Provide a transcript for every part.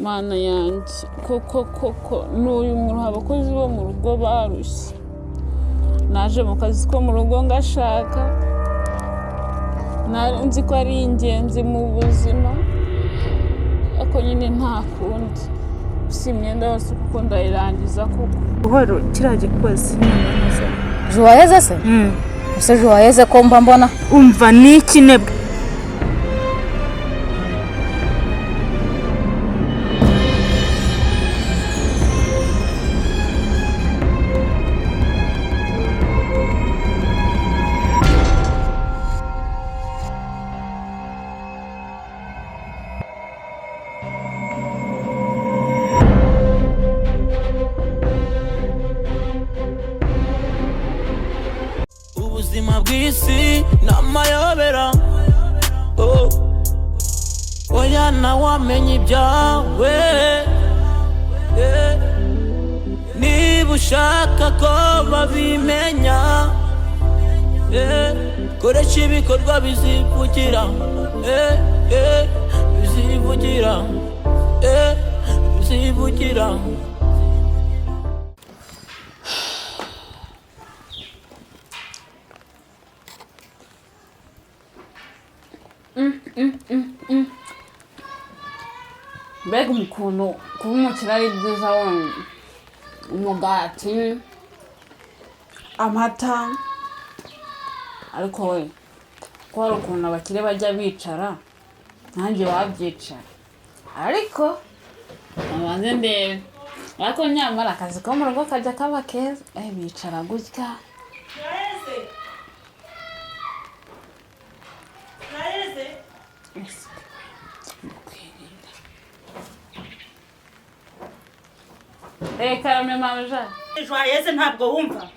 Mana yanjye, koko koko n'uyu muruho abakozi bo mu rugo barushye. Naje mu kazi ko mu rugo ngashaka, nari nzi ko ari ingenzi mu buzima, ariko nyine nta kundi. Si imyenda yose kuko ndayirangiza koko. Buhoro kiriya gikozi noneho. Joyeze se? Ese Joyeze ko mba mbona? Umva, ni ikinebwe. Ubuzima bw'isi ni amayobera, oh. Oya, nawe wamenya ibyawe, yeah. Niba ushaka ko babimenya, yeah. Koresha ibikorwa bizivugira, yeah, bizivugira, yeah, bizivugira. Mbega ukuntu kuba umukire ari byiza wenda! Umugati, amata, ariko we ko hari ukuntu abakire bajya bicara, nanjye wabyicara, ariko abanze ndebe. Ariko nyamara akazi ko mu rugo kajya kaba keza, bicara gutya. Ese, kwirinda. Karame mabuja. Joyeze, ntabwo wumva?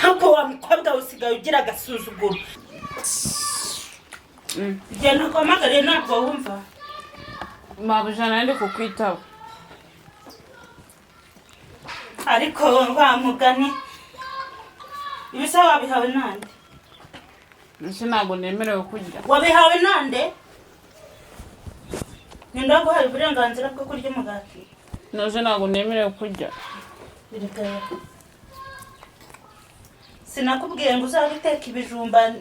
Ariko wa mukobwa we, usigaye ugira agasuzuguro. Igihe naguhamagariye ntabwo wumva? Mabuja, nari ndi kukwitaba. Ariko wa mugani, ibisa wabihawe nande? Ese ntabwo nemerewe kurya? Wabihawe nande? Ninde waguhaye uburenganzira bwo kurya umugati? Nose ntabwo nemerewe kurya? Biragaya. Sinakubwiye ngo uzabe uteka ibijumba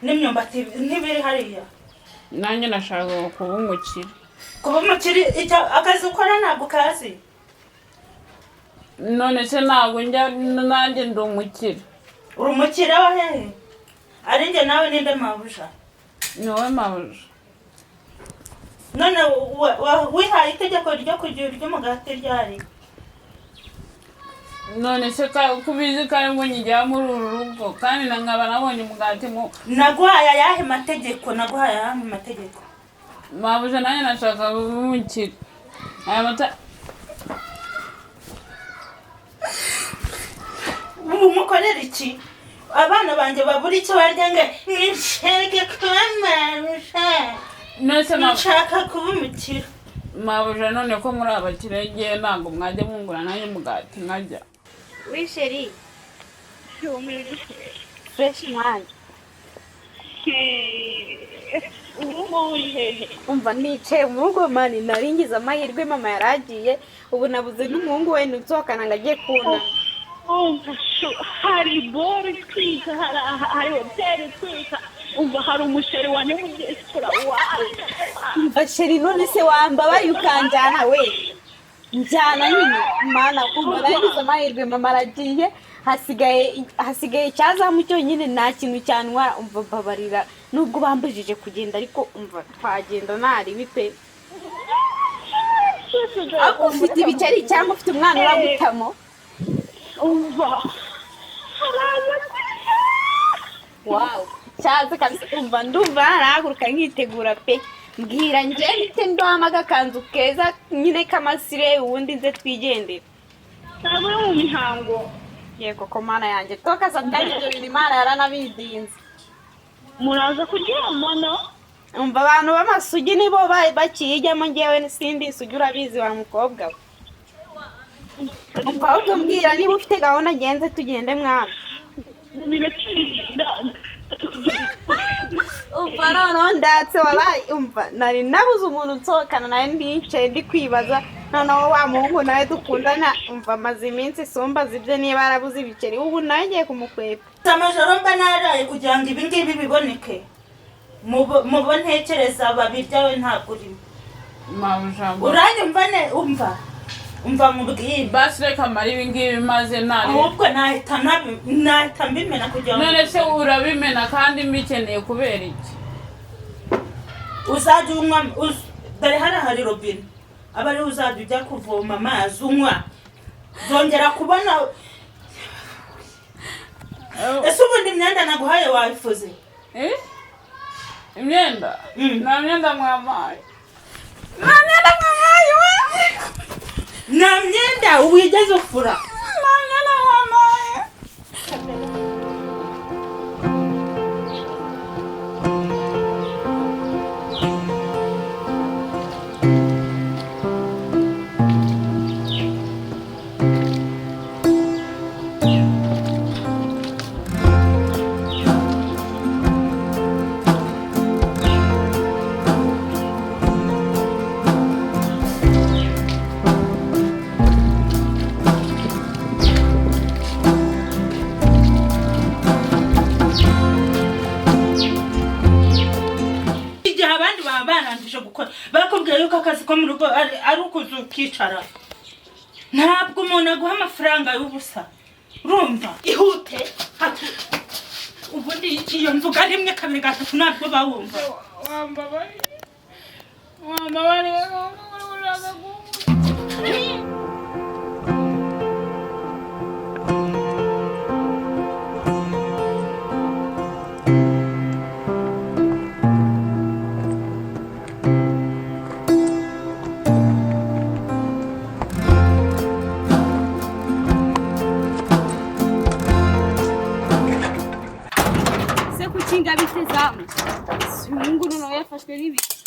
n'imyumbati ntibiri hariya? Nanjye nashakaga kuba umukire. Kuba umukire? Akazi ukora ntabwo ukazi? None se ntabwo njya nanjye ndi umukire? Uri umukire wa hehe? Ari njye nawe, ninde mabuja? Ni wowe mabuja. None wihaye itegeko ryo kujya urya umugati ryari? None se ko ubizi ko aribwo nkigera muri uru rugo, kandi na nkaba nabonye umugati mu Naguhaye ayahe mategeko? Naguhaye ayahe mategeko? Mabuja, nanjye nashakaga kuba umukire. Aya mata. Ubu mukorera iki? Abana banjye babura icyo barya ngo nisheke kuba mabuja. None se Nshaka kuba umukire. Mabuja, none ko muri abakire, ngewe ntabwo mwajya mungura nanjye umugati nkajya? Oui, chérie. Fresh mwana. Ubu ngubu uri hehe? Umva, nicaye mu rugo man, nari ngize amahirwe mama yaragiye, ubu nabuze n'umuhungu we nutsohokana ngo ajye kunama. Umva shu, hari boro itwika, hari hoteli itwika. Umva, hari umusheri wa nyamugesera wawe. Umva chérie, none se wambabaye ukanjyana we? Njyana nyine mana, umva nari ngize amahirwe mama aragiye, hasigaye icyazamu cyonyine, nta kintu cyantwara. Umva, mbabarira nubwo bambujije kugenda, ariko umva twagenda ntaribi pe. Ariko ufite ibiceri cyangwa ufite umwana uragutamo? Umva, haraza. Wow, cyaze kabisa. Umva, ndumva narahaguruka nkitegura pe. Mbwira njye mpite ndohamo agakanzu keza nyine k'amasire, ubundi nze twigendere. Ntabwo uri mu mihango? Yego ko Mana yanjye, toka satani, ibyo bintu Imana yaranabidinze. Muraza kuryamana? Umva, abantu b'amasugi nibo bakiyijyamo, ngewe sindi isugi, urabizi wa mukobwa we. Umva, ahubwo mbwira niba ufite gahunda ngenze tugende mwana. Mu minota ibiri. Umva, noneho ndatse, waraye. Umva, nari nabuze umuntu nsohokana nawe, ndicaye ndi kwibaza. Noneho wa muhungu nawe dukundana, umva, amaze iminsi sumbaza ibyo, niba yarabuze ibiceri, ubu nawe ngiye kumukwepa. Amajoro mba naraye kugira ngo ibi ngibi biboneke. Mubo ntekereza babirya, we ntabwo urimo. Mabuja. Uranyumva ne? Umva, umva mubwire. Basi reka mara ibi ngibi maze nari Ahubwo nahita mbimena kugira ngo None se urabimena kandi mbikeneye kubera iki? Uzajya unywa dore hariya hari robine, aba ariho uzajya ujya kuvoma amazi unywa. Zongera kubona. Ese ubundi imyenda naguhaye wayifuze? Eh? Imyenda? Mm. Nta myenda mwampaye, nta myenda mwampaye we. Nta myenda wigeze ufura. Nta myenda mwampaye. Igihe abandi baba barangije gukora, bakubwiye yuko akazi ko mu rugo ari ukuza ukicara. Ntabwo umuntu aguha amafaranga y'ubusa, urumva? Ihute ubundi iyo mvuga rimwe, kabiri, gatatu, ntabwo bawumva. Wambabariye, wambabariye, urashaka kumva. Se kuki ngabite zamu? Si umuhungu noneho yafashwe n'ibiki?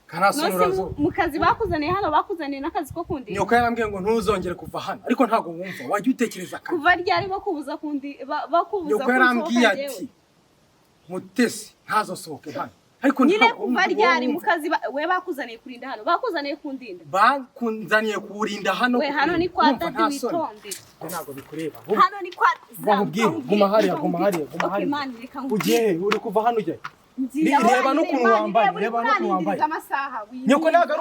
Karasoni. Nose Urazo. mu kazi bakuzaniye hano, bakuzaniye n'akazi ko kundinda? Nyoko yarambwiye ngo ntuzongere kuva hano, ariko ntabwo wumva, wajya utekereza kare. Kuva ryari bakubuza kundi bakubuza Nyoko yarambwiye kunsohoka njyewe? ati Mutesi ntazosohoke hano, ariko Nyine ntabwo kuva wumva, ryari mu wumva. kazi we bakuzaniye kurinda hano, bakuzaniye kundinda? Bakunzaniye kuwurinda hano. We, hano ni kwa Urumva, daddy, nta soni. witonde. Ibyo ntabwo bikureba. Hano ni kwa Umva nkubwire, guma hariya, guma hariya, guma Okay, hariya. man, reka nkubwire. Ugiye he? Uri kuva hano ujya he? Ngiye aho Reba wanjye, n'ukuntu man, wambaye, reba uri reba n'ukuntu wambaye. kuranindiriza amasaha, wirinda. Nyoko ntabwo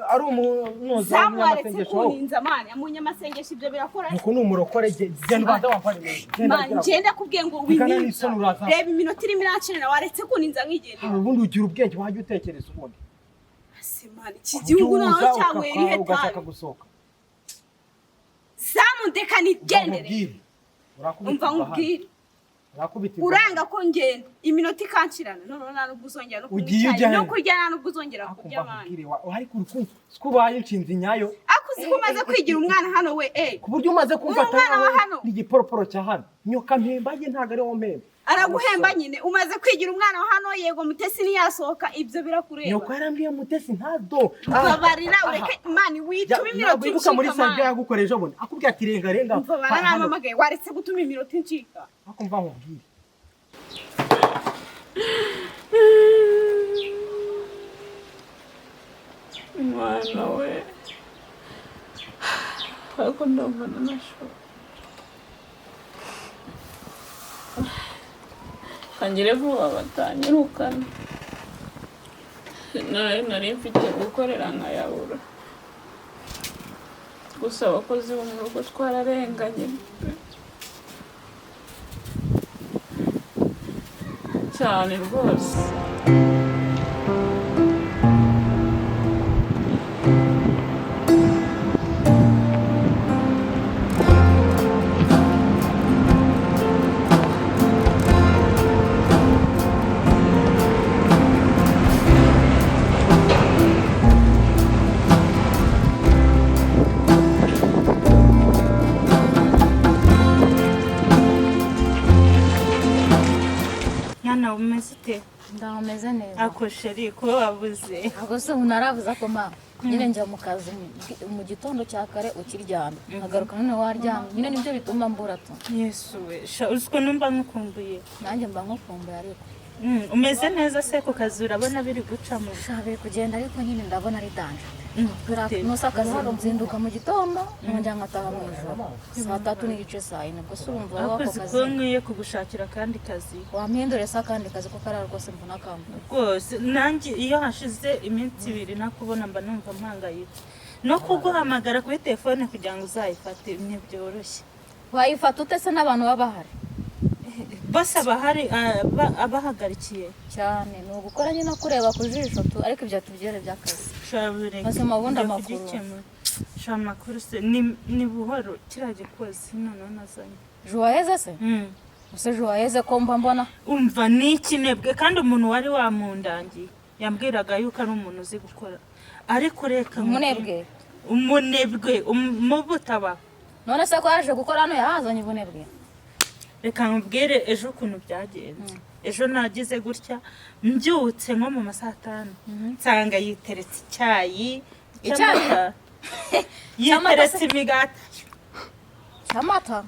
ari umunoza Zamu, waretse w'umunyamasengesho wowe. kuninza, man, umunyamasengesho, ibyo birakora. Nyoko ni umurokore, genda ubanze wambare neza. Genda, Man, gera. ngenda kubwiye ngo Bigana wininza. n'isoni uraza. Reba iminota irimo irancira, waretse kuninza nkigendera. Ubundi ugira ubwenge, wajya utekereza ubundi. Se man, iki gihugu Uza naho cyanywera ihe ugashaka tabi? gusohoka. Zamu, ndeka nigendere. Nkubwire. Urakubitirwa Umva hano. nkubwire. Urakubitirwa. Uranga ko ngenda, iminota ikancirana, noneho nta nubwo uzongera no kunywa Ugiye icyayi, ujya no he? kurya, nta nubwo uzongera kurya, Akumva man. nkubwire ariko urukundo siko ubaye inshinzi nyayo. Ako uzi ko umaze kwigira umwana hano we, eh? Ku buryo umaze kumfata Uri umwana wa nkaho hano? n'igiporoporo cya hano. Nyoka mpemba ye, ntabwo ari wowe mpemba. Araguhemba nyine, umaze kwigira umwana wa hano. Yego, Mutesi ntiyasohoka, ibyo birakureba. Nyoko yarambwiye Mutesi ntado. Babarira, ureke man, wituma iminota Wibuka muri incika sale man. yagukoreye ejo bundi, akubwira ati renga, renga. Umva, baranampamagaye, waretse gutuma iminota incika. Akumva nkubwire. Mwana we, ariko ndumva nanashoboye kangire vuba batanyirukana. Nari mfite gukorera nkayabura. Gusa abakozi bo mu rugo twararenganye pe. Cyane rwose. Mwana, umeze ute? Ndameze neza. Ako chéri, ko wabuze? Ntabwo se unaravuze ko ma nyine njya mu kazi mu gitondo cya kare ukiryamye, nkagaruka none waryamye, nyine nibyo bituma mbura tu. Yesu we, sha, uzi ko numva nkukumbuye? Nanjye mba nkukumbuye ariko. Umeze neza se ku kazi, urabona biri gucamo? Sha, biri kugenda, ariko nyine ndabona ari danger. Nusa akazi, nzinduka mu gitondo, nkongera nkataha mu ijoro saa 3:30, saa 4. Ubwo se urumva wowe ako Akoze kazi? Ko nkwiye kugushakira akandi kazi. Wampindure se akandi kazi, ko kariya rwose mbona kamvura. Rwose nanjye iyo hashize iminsi 2 nakubona mba numva mpangayitse, no kuguhamagara kuri telefone kugira ngo uzayifate ntibyoroshye. Wayifata ute se n'abantu baba bahari? Bose abahari abahagarikiye. Cyane, ni ugukora nyine kureba ku jisho tu, ariko ibyo tubyere by'akazi. Shabure. Mazima, ubundi amakuru. Sha, amakuru se ni buhoro, kiriya gikozi noneho nazanye. Juwayeze se? Use Juwayeze ko mba mbona? Umva, ni ikinebwe, kandi umuntu wari wamundangiye yambwiraga yuko ari umuntu uzi gukora, ariko reka Umunebwe? Umunebwe umubutaba. None se ko yaje gukora hano yahazanye ubunebwe? Reka nkubwire ejo ukuntu byagenze. Ejo nagize gutya, mbyutse nko mu ma saa 5, nsanga yiteretse icyayi. Icyayi? Cy'amata. Yiteretse imigati. Cy'amata?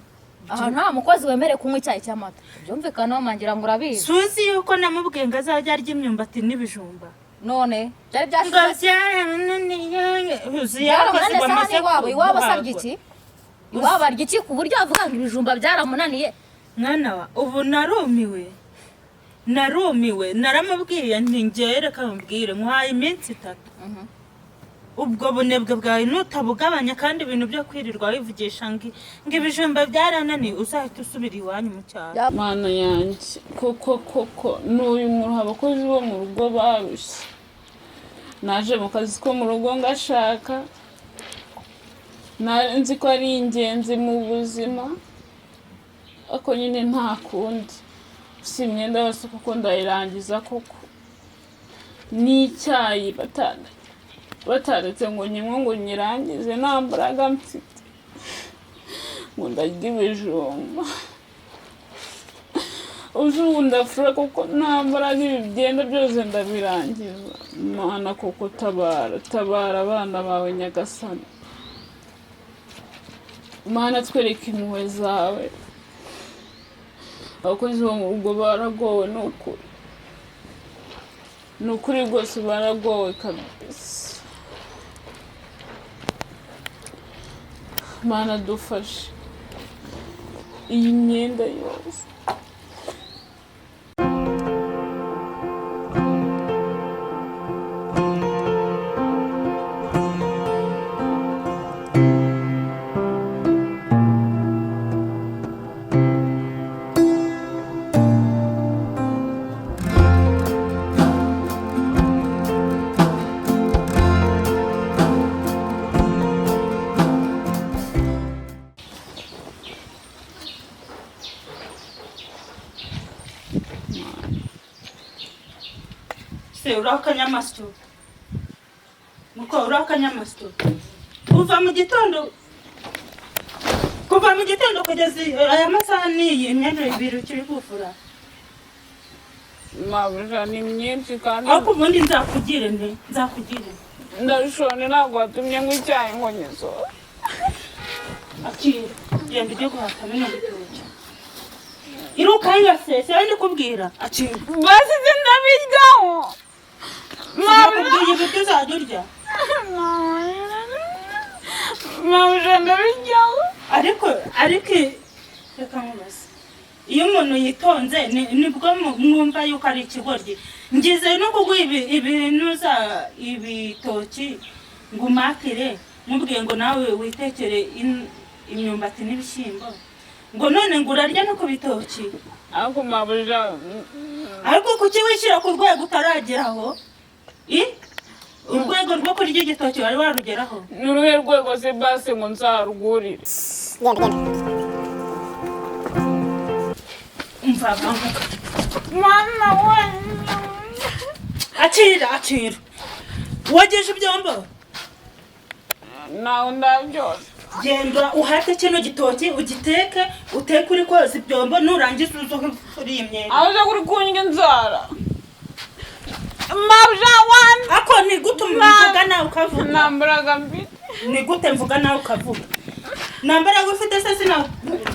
Aha nta mukozi wemerewe kunywa icyayi cy'amata, byumvikana, mangira ngo urabizi. Suzi yuko namubwiye ngo azajya arya imyumbati n'ibijumba. None byari Ngo byashize? byaramunaniye. Uzi yakoze Byaramunaniye se? Bamaze Hano iwabo, iwabo asabye guhabwa. iki? Iwabo arya iki ku buryo avuga ngo ibijumba byaramunaniye? Mwana wa, ubu narumiwe, narumiwe. Naramubwiye nti: "Ngewe reka mubwire, nkuhaye iminsi 3, ubwo bunebwe bwawe nutabugabanya, kandi ibintu byo kwirirwa wivugisha ngo ibijumba byarananiye, uzahita usubira iwanyu mu cyaro." Mana yanjye, koko koko n'uyu muruho, abakozi bo mu rugo barushye. Naje mu kazi ko mu rugo ngashaka, nari nzi ko ari ingenzi mu buzima, ariko nyine nta kundi, si imyenda yose kuko ndayirangiza koko, n'icyayi bataretse ngo nyimwe ngo nyirangize, nta mbaraga mfite ngo ndarya ibijumba. Uzi ubu ndafura kuko nta mbaraga, ibi byenda byose ndabirangiza. Mana koko, tabara, tabara abana bawe Nyagasani. Mana, twereke impuhwe zawe. Abakozi bo mu rugo baragowe, ni ukuri, ni ukuri rwose baragowe kabisa. Mana dufashe, iyi myenda yose. Se uri akanyamasyo, muko uri akanyamasyo. Kuva mu gitondo kugeza aya masaha n'iyi imyenda ibiri ukiri gufura. Mabuja, ni myinshi kandi. Ariko ubundi nzakugire nte, nzakugire nte? Ndabishonje, ntabwo watumye ngo icyayi ngo nyizo. Akira, genda ujye guhata bino bitoki, irukanka se, se ndikubwira, akira. Basize ndabiryaho. Sinakubwiye ibiryo uzajya urya? Mabuja, ndabiryaho. Ariko reka nkubaze, iyo umuntu yitonze nibwo mwumva yuko ari ikigoryi. Ngize no kuguha ibinuza ibitoki ngo umakire, mubwiye ngo nawe witekere imyumbati n'ibishyimbo, ngo none ngo urarya no ku bitoki. Ariko mabuja. Ariko kuki wishyira ku rwego utarageraho? I urwego rwo kurya igitoki wari warugeraho? Ni uruhe rwego se basi ngo nzarugurire? Umva, banguka. Mama we! Akira, akira. Wogeje ibyombo? Ntawe ndabyose. Genda uhate kino gitoki ugiteke, uteke uri koza ibyombo, nurangiza uze ufure iyi myenda. Aho uza kuri kundya inzara, mabuja wani. Ako ni gute mvuga nawe ukavuga? Nta mbaraga mfite. Ni gute mvuga nawe ukavuga nta mbaraga ufite se? Sina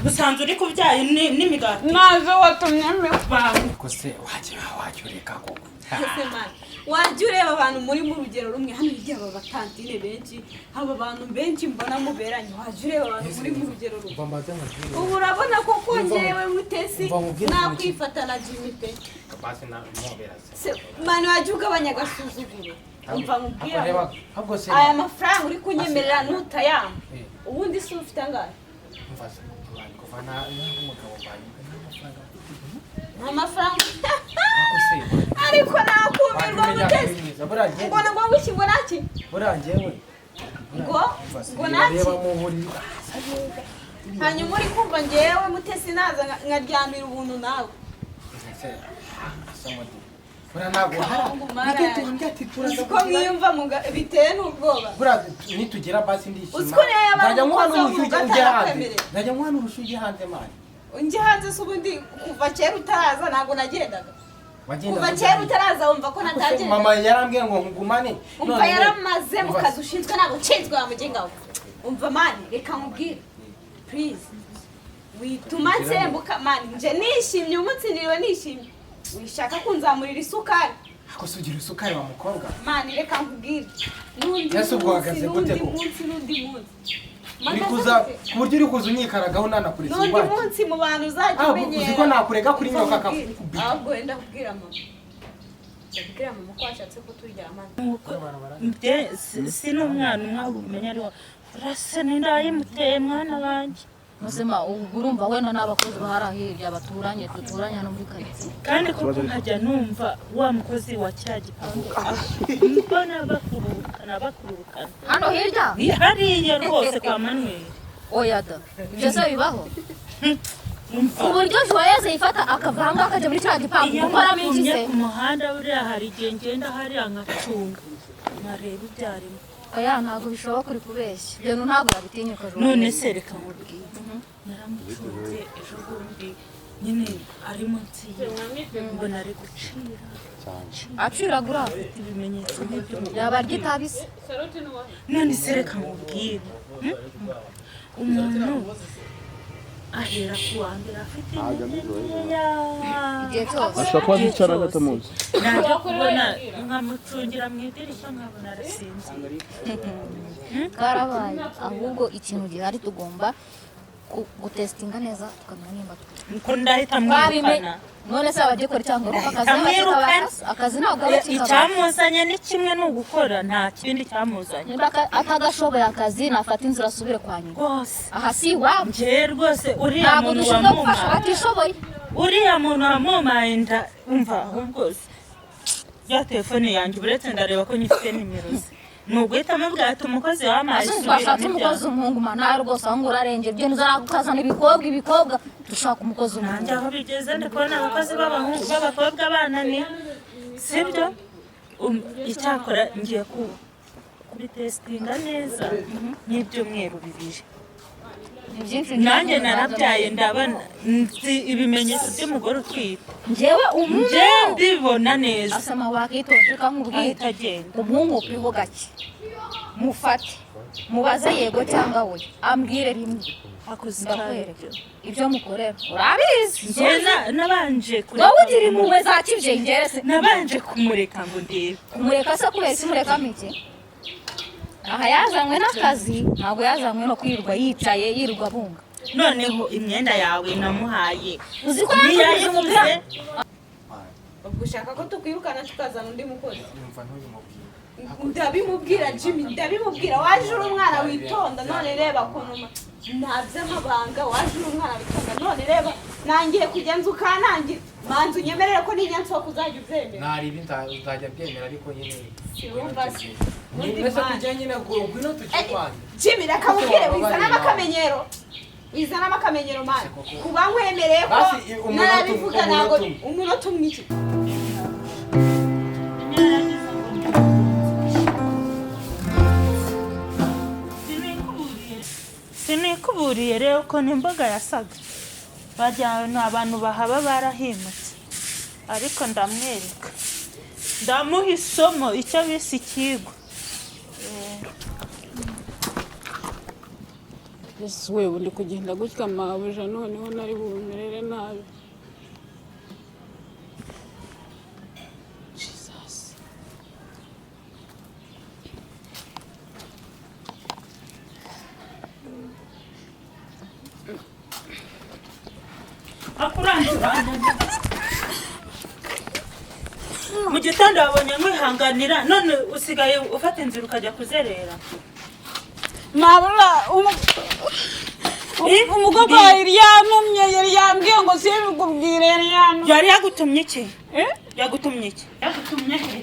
Usanze uri kubyaye n'imigati. Nazo watumye mbiho. Ariko se wajya ureka koko? Ese man, wajya ureba abantu muri mu rugero rumwe? Hano hirya aba batantine benshi, haba abantu benshi mbona muberanye. Wajya ureba abantu muri mu rugero rumwe? Umva mbaze nkubwire. Ubu urabona koko ngewe Mutesi Umva nkubwire ikintu. nakwifata na Jimmy pe. Basi na mpobera se. Se, man, wajya ugabanya agasuzuguro. Umva nkubwira, Ahubwo reba, ahubwo se aya mafaranga uri kunyemerera nutayampa, Eh. ubundi si ufite angahe? Umva se, man, kuva na n'umugabo wanjye nta mafaranga mfite. Nta mafaranga? Ariko se Ariko nakumirwa. wajya umenya Mutesi kwinjiza. Buriya njye ngo ngo ngo iki, ngo naki? Buriya njyewe Ngo umva se, ngo reba naki? Reba mu buriri. Hanyuma uri kumva ngewe Mutesi naza nkaryamira ubuntu nawe? Se, somebody. Buriya ntabwo Kabungu mara Nibyo yanjye. tumbwira ati turaza Uzi ko kugira- mwiyumva biteye n'ubwoba. Buriya nitugera basi ndishima. Uzi ko niyo yaba ari Nzajya nkuha umukozi wo mu n'urushuge rugo ujye hanze. atarakwemerera. Nzajya nkuha n'urushuge hanze, man. Njye hanze se? Ubundi kuva kera utaraza ntabwo nagendaga. Wagenda Kuva ujya kera hanze. utaraza wumva ko natagenda? Mama yarambwiye ngo nkugumane. Umva, None yaramaze mu Umva kazi se. ushinzwe, ntabwo nshinzwe wa mugenga we. Umva man, reka nkubwire, please, wituma nsembuka man. Nje nishimye, umunsi niriwe nishimye, wishaka kunzamurira isukari. Ako se ugira isukari wa mukobwa? Man, reka nkubwire, n'undi Ese ubwo munsi, uhagaze gute n'undi koko? munsi, n'undi munsi. Uri Mpagaze kuza gute? ku buryo uri kuza unyikaragaho nanakuretse N'undi ingwate. munsi mu bantu uzajya Ah, umenyera. uzi ko nakurega kuri Umva nyoka nkubwire. akakubita. Ahubwo wenda kubwira mama, ndabwira mama ko washatse ko turyamana. Mbe si n'umwana umwe, ahubwo umenya ari wowe urasa n'indayimuteye, mwana wanjye. Muzima, ubu urumva wenda n'abakozi bahari hirya baturanye, duturanye hano muri karitsiye. Kandi koko nkajya numva wa mukozi wa cya gipangu mbona bakururukana bakururukana. Hano hirya? Hariya rwose kwa Manuel. Oya da, ibyo se bibaho? Umva. Ku buryo Joyeze yifata akava aha ngaha akajya muri kiriya gipangu Iyo gukoramo iki mutumye se? ku muhanda buriya hari igihe ngenda hariya nkacunga nkareba ibyo arimo. Oya, ntabwo bishoboka, uri kubeshya. Ibyo bintu ntabwo yabitinyuka Joyeze. None se reka nkubwire, naramucunze ejo bundi nyine ari munsi ye, mbona ari gucira. Aciragura? Afite ibimenyetso nk'ibyo. Yaba arya itabi se? None se reka nkubwire, Umuntu ahera ku wa mbere afite intege nkeya. Igihe cyose. Ashobora kuba Igihe azicara cyose. atamuzi. Najya kubona nkamucungira mu idirishya nkabona arasinzira. Karabaye. Ahubwo ikintu gihari, tugomba gutesitinga neza tukamenya nimba Ko ndahita twabimenye. mwirukana. None se abagikora cyangwa urugo akazi Amwirukana. akazi ntabwo aba kikaba. Icyamuzanye ni kimwe, ni ugukora, nta kindi cyamuzanye. Nimba atagashoboye akazi, nafata inzira asubire kwa nyina. Rwose. Aha si iwabo. Njyewe rwose uriya Ntabwo muntu dushinzwe gufasha wamumaye, abatishoboye. uriya muntu wamumaye, nda umva ahubwo se ya telefone yanjye uretse ndareba ko nyifite nimero ze, ni uguhitamo bwahita umukozi wampaye. Ese twashatse umukozi w'umuhungu ma? Nawe rwose aho ngo urarengera ibyo ntuzakazana ibikobwa ibikobwa, dushaka umukozi Nanjye w'umuhungu. aho bigeze ndi kubona abakozi b'abahungu b'abakobwa bananiye, sibyo? Icyakora ngiye kubitesitinga neza n'ibyumweru 2. Ni byinshi. Nanjye narabyaye, ndabona nzi ibimenyetso by'umugore utwite. Njyewe umuhungu Njye mbibona neza. Asama, wakitonze ukamubwira. Ahita agenda. Umuhungu uriho gake, mufate mubaze yego cyangwa we, ambwire rimwe. Akoze. Ndakwereka ibyo mukorera, urabizi. Njye nabanje kureka. Wowe ugira impuhwe za kibyeyi, njyewe se Nabanje kumureka ngo ndebe. Kumureka se kubera iki? Murekamo iki? Aha yazanywe n'akazi, ntabwo yazanywe no kwirirwa yicaye, yirirwa abunga. Noneho imyenda yawe namuhaye Uzi ko yakomeje ntiyayifuze. Ubwo ushaka ko tukwirukana tukazana undi mukozi? Numva ntubimubwire. Ndabimubwira Jimmy, ndabimubwira. Waje uri umwana witonda, none reba ukuntu nta by'amabanga. Waje uri umwana witonda, none reba nangiye kujya nzu ukanangira. Manza unyemerere ko nijya nsohoka uzajya ubyemera. Naribi nzajya mbyemera, ariko nyine Siwumva se? Undi Mbese man. kujya nyine ngo ngwino tujye kwanjye. Jimmy, reka mubwire, wizanamo akamenyero, wizanamo akamenyero man. Kuba nkwemereye ko Basi, umunota narabivuga umwe, ntabwo umunota umwe. umunota umwe iki? Sinikuburiye rero ukuntu imbuga yasaga, bajyana abantu bahaba barahimutse, ariko ndamwereka, ndamuha isomo, icyo bise ikigo. Yesu we, ubu ndi kugenda gutya mabuja, noneho nari bumerere nabi. Jesus. Akurangira mu gitondo wabonye nkwihanganira, none usigaye ufata inzira ukajya kuzerera. Mabura, Eh? umukobwa wawe yari yantumye, yari yambwiye ngo simbikubwire, yari yantumye. Yari yagutumye iki? Eh? Yagutumye iki? Yagutumye hehe?